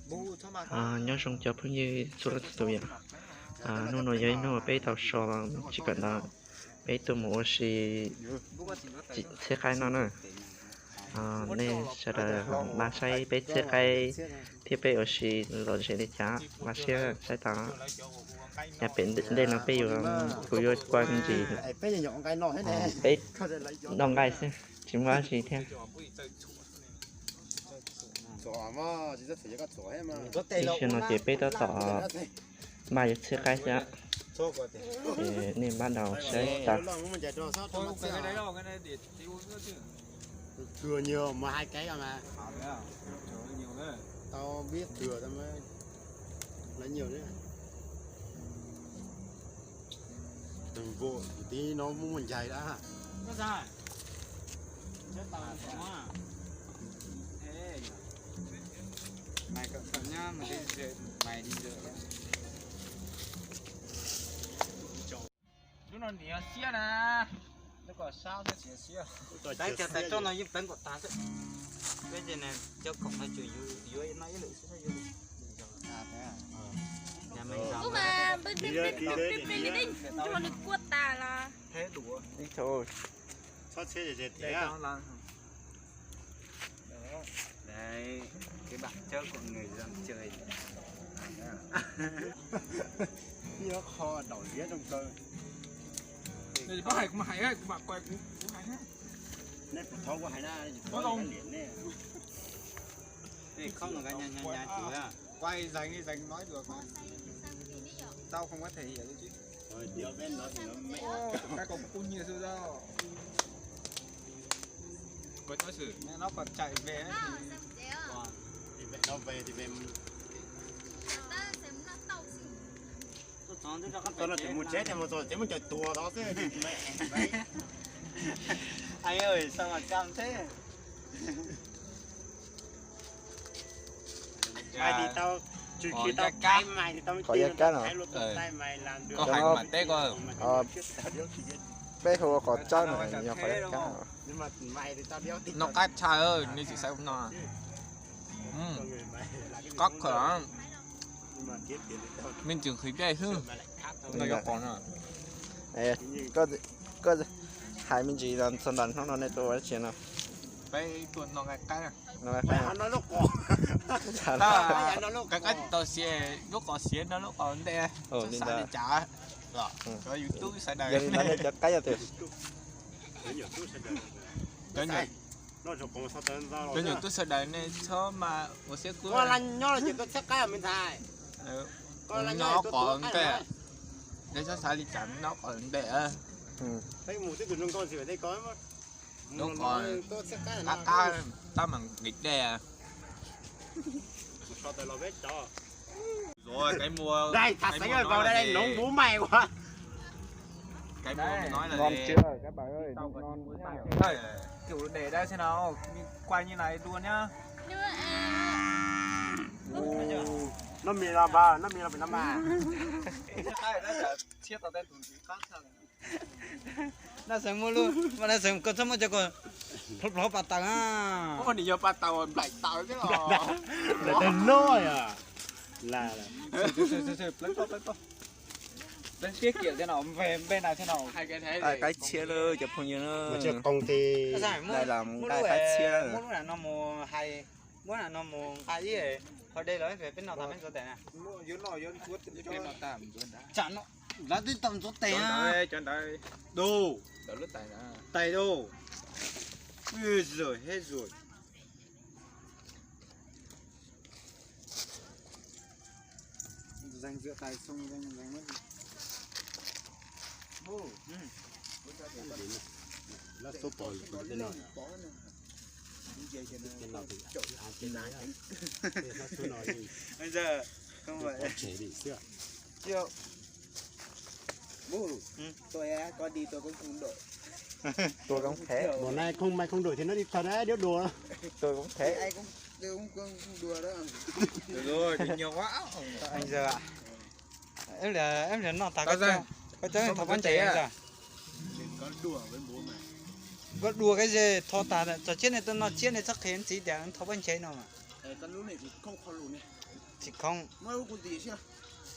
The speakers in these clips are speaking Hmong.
Nyob zoo cov phooj ywg txhua leej txhua tus yom. Hnub no yog ib hnub peb tau so tsis kawm ntawv, peb tuaj mus ua si txhiab qaib no na. Nej sawv daws npaj saib peb txhiab qaib thiab peb ua si lom zem li cas, npaj siab saib tau. Nyob pem ntej no peb yuav, kuv yuav ua me ntsis, peb noj nqaij xwb, tsis muaj dab tsi thiab. Ib zaug no ces peb tab tom npaj yuav txhiab qaib xwb, ces nej npaj daus saib tau. Tus npua kwv tij no muaj muaj ncaig dab. Lub no nim yog siab na, lub ko sab xwb tsis yog siab. Tais cov tais roj no yeej pleev kom tag xwb. Peb ces cov khoom no tsuas yuav noj ib lwm xwb. Nws kuaj tas los. Ib txhia Đấy, các bạn chớ có người dần trời. Nhớ kho đỏ liếc trong cơ. Ê, bác Hải, mà Hải ơi, mà quay cũng, cũng Hải ha. Nét của thấu của Hải na, Bác Long. Nét. Ê, không mà cái nhà, nhà, nhà chủ á. Quay dành đi, dành nói được mà. Tao không có thể hiểu được chứ. Cái còn cũng như xưa đâu. Với nó xử nó còn chạy về ấy thì Thì về nó về thì về. Tao nói chỉ một chết thì một rồi, chết một trời tua đó chứ. Mẹ. Anh ơi, sao mà căng thế? Mày thì tao, trừ khi tao cãi mày thì tao mới Có tin gia là cát tao hả? Thái luôn, tao cãi mày làm được. Có Cho hành nó mà tết coi. Mà tao ờ, nói trước tao đéo tin. Peb hu qos tsawb no nws yog qos yab kab. Nhưng mà mày thì tao đéo tin. Noj qab tshaj, nws tsis xaiv no. Qab kawg. Me ntsis qhwv dej xwb. Noj yog qos no. Koj hais me ntsis txog ntawm hnub no nej tuaj ua dab tsi no? Peb tuaj noj nqaij qaib. Noj nqaij qaib. Nqaij qaib tsis tau siav, lub qos siav no lub qos ntej. Xav li cas? Cov YouTube sawv daws. Yog li ntawd nej cov qaib yog tias Cov nyuam tub sawv daws nej txhob mas ua siab kub. Nyob qos ntej, nej txhob xav li cas, nyob qos ntej. Lub qos qab qab tab mas nqis dej. Rồi, cái mùa, cái mùa nó là về. Cái mùa nó nói là Ngon về. Chưa các bạn ơi? Ngon. Chủ đề đây xem nào, quay như này luôn nhá. Nó mì là bà, nó mì là bà, nó mà. Siab tau tej tus ntxim qab tshaj. Naj Xeev muaj lub, Naj Xeev koj txhob muab cov ko hlob hlob pas taws na. Ua, nws yog pas taws nplaim taws xwb los. Nplaim taws no. Pleev koj, pleev koj. Pleev siab kiam thiab no, npe npe na thiab no. Nqaij qaib tshiab lawm cov phooj ywg na. Nqaij qaib tshiab. Muab lub no mus hais, muab no mus nqa ib qho dej los peb noj tas peb ntxuav tes na. Tsam no lawv twb tau ntxuav tes na. Cov ntawd, cov ntawd. Tais du. Ui giời, hết rồi. Bây giờ không phải. Triệu. Mus, tôi có đi tôi cũng không đổi. Tôi cũng thế. Mùa nay không may không đổi thì nó đi thật đấy, điếu đùa. Tôi cũng thế. Ai cũng, tôi cũng, cũng, cũng đùa đó. Được rồi, thì nhiều quá. Anh giờ ạ. Em là, em là nó tao có cho. Có cho thằng con trẻ anh giờ. Đừng có đùa với bố mày. Có đùa cái gì? Thôi ta, trò chết này tôi nói chết này chắc khen tí để thằng con trẻ nó mà. Ê, tao lub niag tsis khoom kho lus ne. Tsis khoob.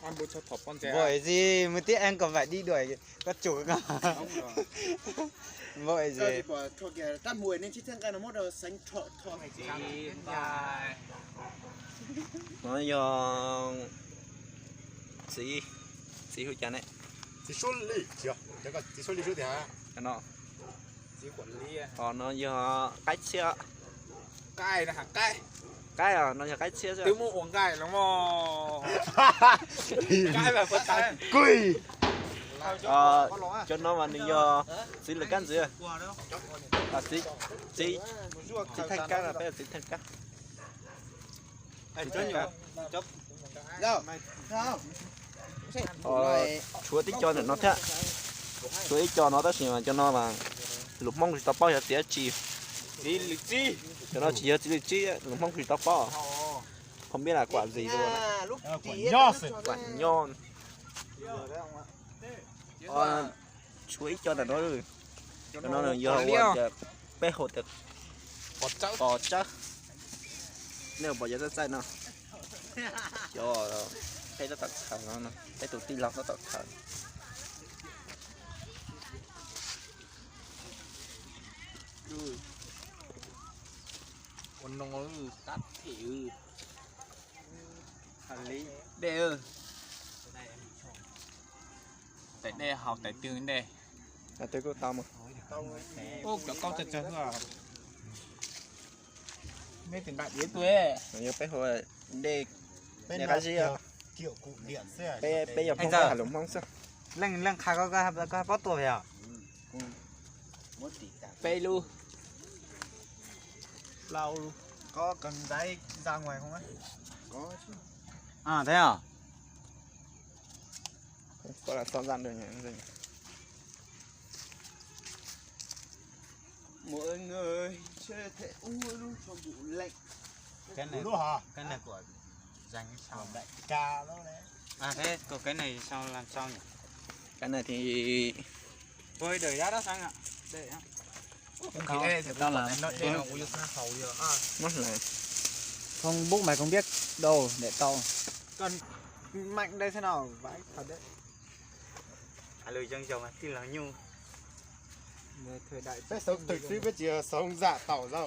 Vos es si, mus tib an kom vam di đuổi koj tsum koj. Vos es si. No yog txiv, txiv hu cas ne? Txiv suab li, txiv suab li suab tias no. Ho no yog qaib txhiab. Qaib os, no yog qaib txhiab xwb. Cov no mas nws yog txiv lwm kab ntxiv. Txiv theej kab, peb txiv theej kab. Tshuav tib co ntawm no thiab. Tshuav ib co no tab sis mas cov no mas lus Hmoob kuv tsis tau paub yog txiv dab tsi. Cov no tsis yog txiv lwm tsib, lus Hmoob kuv tsis tau paub. Không biết là quả gì luôn. Nyob xwb. Nyob. Tshuav ib co ntawm no. Cov no yog ua tias peb hu tias qos tsawb. Nej pom cov txaij txaij no, cov peb tab tom khaws no, peb tus tij laug tab tom khaws. Ua no tab thim dej, tais dej haus tais twg dej. Ub, cov kaub tsawg tsawg xwb. Nej tus nqa diav tuaj. Yog peb hu dej, dej qab zib. Peb, peb yog Hmoob, peb hais lus Hmoob xwb. Leej, leej qha koj, koj paub tuaj yog? Peb lub, plaub lub. Thiab os. Cái này, cái này của dành sau. À, thế còn cái này sau làm sau nhỉ? Cái này thì tôi đợi đó, đó sáng ạ. Đây ạ. Không thì ê, thì tao là nó đây nó cũng vô tha hầu giờ. Mất rồi. Không bút mày không biết đâu để tao. Còn mạnh đây thế nào? Vãi thật đấy. Alo, dân giàu mà tin là nhu. Peb sống tự xíu, peb tsis sống giả tạo ra.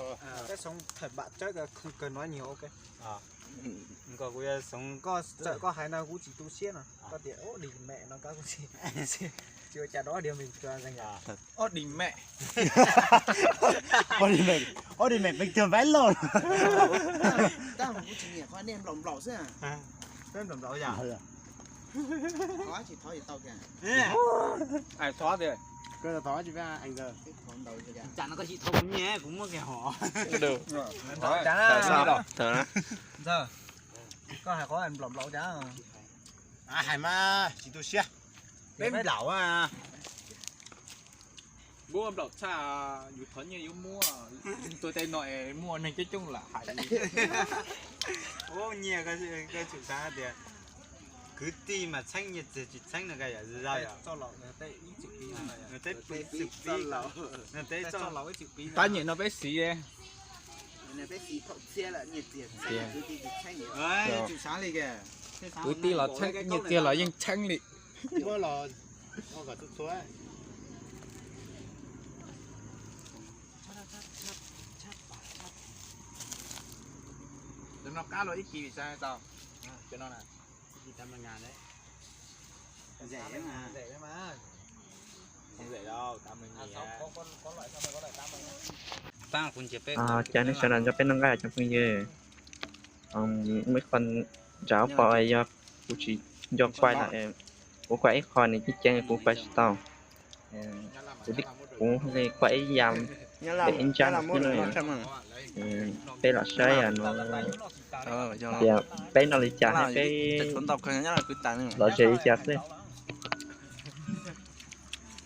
Peb sống thật bản chất, không cần nói nhiều, ok. Koj, kuv yog xyov koj txawm koj hais no kuv tsis tu siab no. Koj tias ốt đỉnh mẹ no koj kuv tsis, tsis ua cas đó, điều bình thường. Ốt đỉnh mẹ. Ốt đỉnh mẹ, ốt đỉnh mẹ bình thường vãi lồn. Tab mas kuv tsis nyiam qhov nej nplaum nplaum xwb. Peb nplaum nplaum yam. Thov tsis thov tsis tau tias. Thov tias. Thov tsis, thov ntau. Cas no koj tsis thov kuv nyiam, kuv muab kiag hov. Koj hais qhov nplaum nplaum cas. Hais mas tsis tu siab. Peb nplaum. Muab nplaum tshaj, yus thov nyiaj yuav muab, tuag tej no es muaj neeg coob coob lam hais. Ua nyiaj koj tsum xav tias kwv tij mas txheeb nyiaj txiag tsis txheeb no koj yam zoo yam. Tab nyem no peb siv. Kwv tij los txheeb, nyiaj txiag los yeej txheeb li. Cov no qab luag ib kis vim sav tau. Cov no na. Cov nej sawv daws nrog peb noj nqaij cov phooj ywg. Muaj ib qho ntsauv pom yog kuv tsis nco quaj lawm, kuv quaj ib qho nws ceev ceev kuv quaj tsis tau. Kuv, kuv li quaj ib yam, ib ntsab no xwb na. Peb los saib no tias peb noj li cas thiab peb los ze li cas xwb.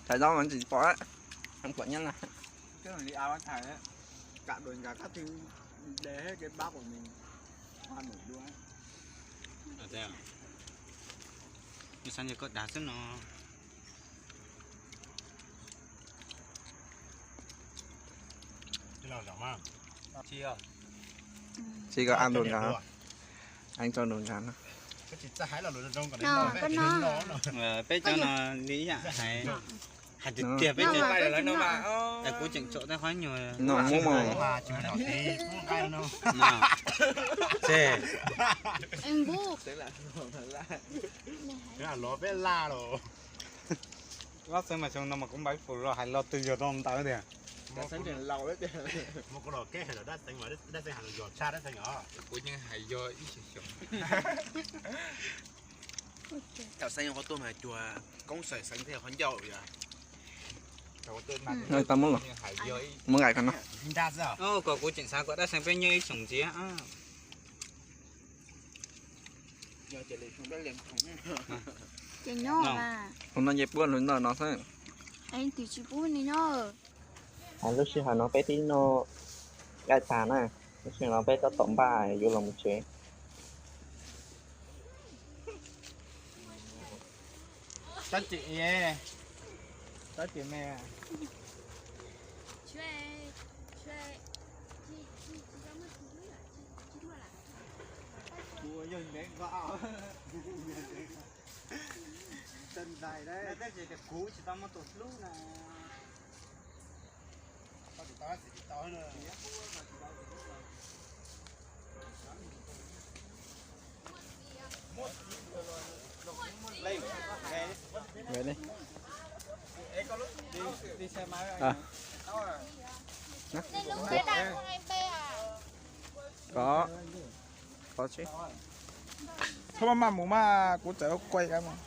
Thaiv zaub mas tsis pom, pom nyob na. Koj dag xwb no. Tsis koj an ntus nqa. Heev rau nws nrad no. Peb cov no li ib yam hais, hais tiag tiag peb cov, kuv tseem tsom tej qhov nyuag no muab mas. Dab Xeeb mas xyoo no mas kuv npaj ib pus los hais lo twg yog tau ntawd tiag. Kuv yeej hais yog ib xyoos xyoo. Thaum Xeeb qhov tuaj mas cuag Koob Xais Xeeb thiab qhov ncauj yog. Tau muab los, muab nqaim ko no. Kom kuv tseem xav kom Dab Xeeb peb nyob ib xyoos ntxiv. Ces nyob tus no nce puab lug ntawm no xwb. Twb tsis pub nws nyob. Lub sij hawm no peb twb noj nqaij tag na, lub sij hawm no peb tab tom npaj yuav los mus tsev. Tab sis, tab sis me, kuv yog ntev nqa, tab sis kuv tsis tau muaj tus hlub na. Koj, koj tsis, txhob maj mus mas kuv txawm quaj mas.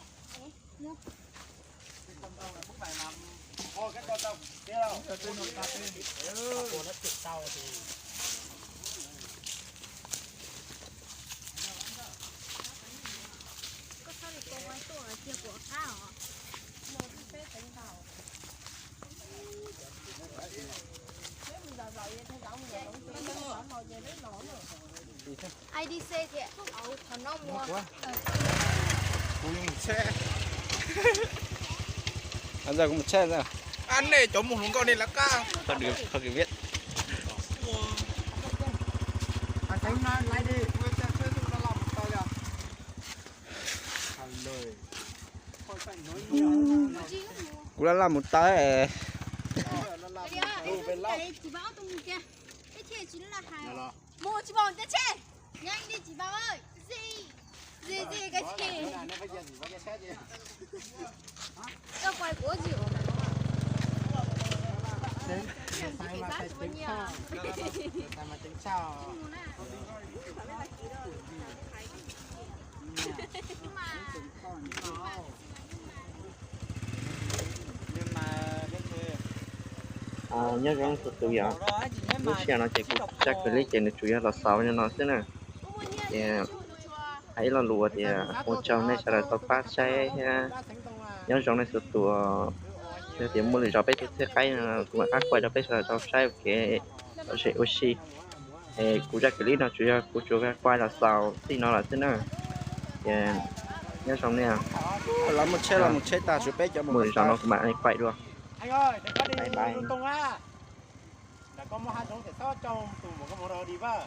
Ai D C thiab, qhov no mus. Kuv yuav mus tsheb. Ntxawg, kuv mus tsheb ntxawg. Ab, nej cov mus hluas nkauj nej lawv qab. Qhov kws viab. Kuv laj laj mus tawb. Nyob zoo txhua tus yom, lub sij hawm no ces kuv zaj clip ces nws tsuas yog los xaus li no xwb na. Ces hais ib lo lus tias ua tsaug nej sawv daws tau pab saib thiab nyob zoo nej txhua tus. Yog tias muaj lwm zaus peb tug txhiab qaib no kuv mam rov qab quay rau peb sawv daws tau saib ua ke, lom zem ua si. Es kuv zaj clip no tsuas yog kuv tsuas quay los xaus txij no lawm xwb na. Ces nyob zoo nej. Lawv mus tsheb, lawv mus tsheb tag, tshuav peb cov mus. Muaj lwm zaus no kuv mam quay dua. Bye bye. Koj muaj haj tsoom ces txhob coj tus muam koj mus rau di pab.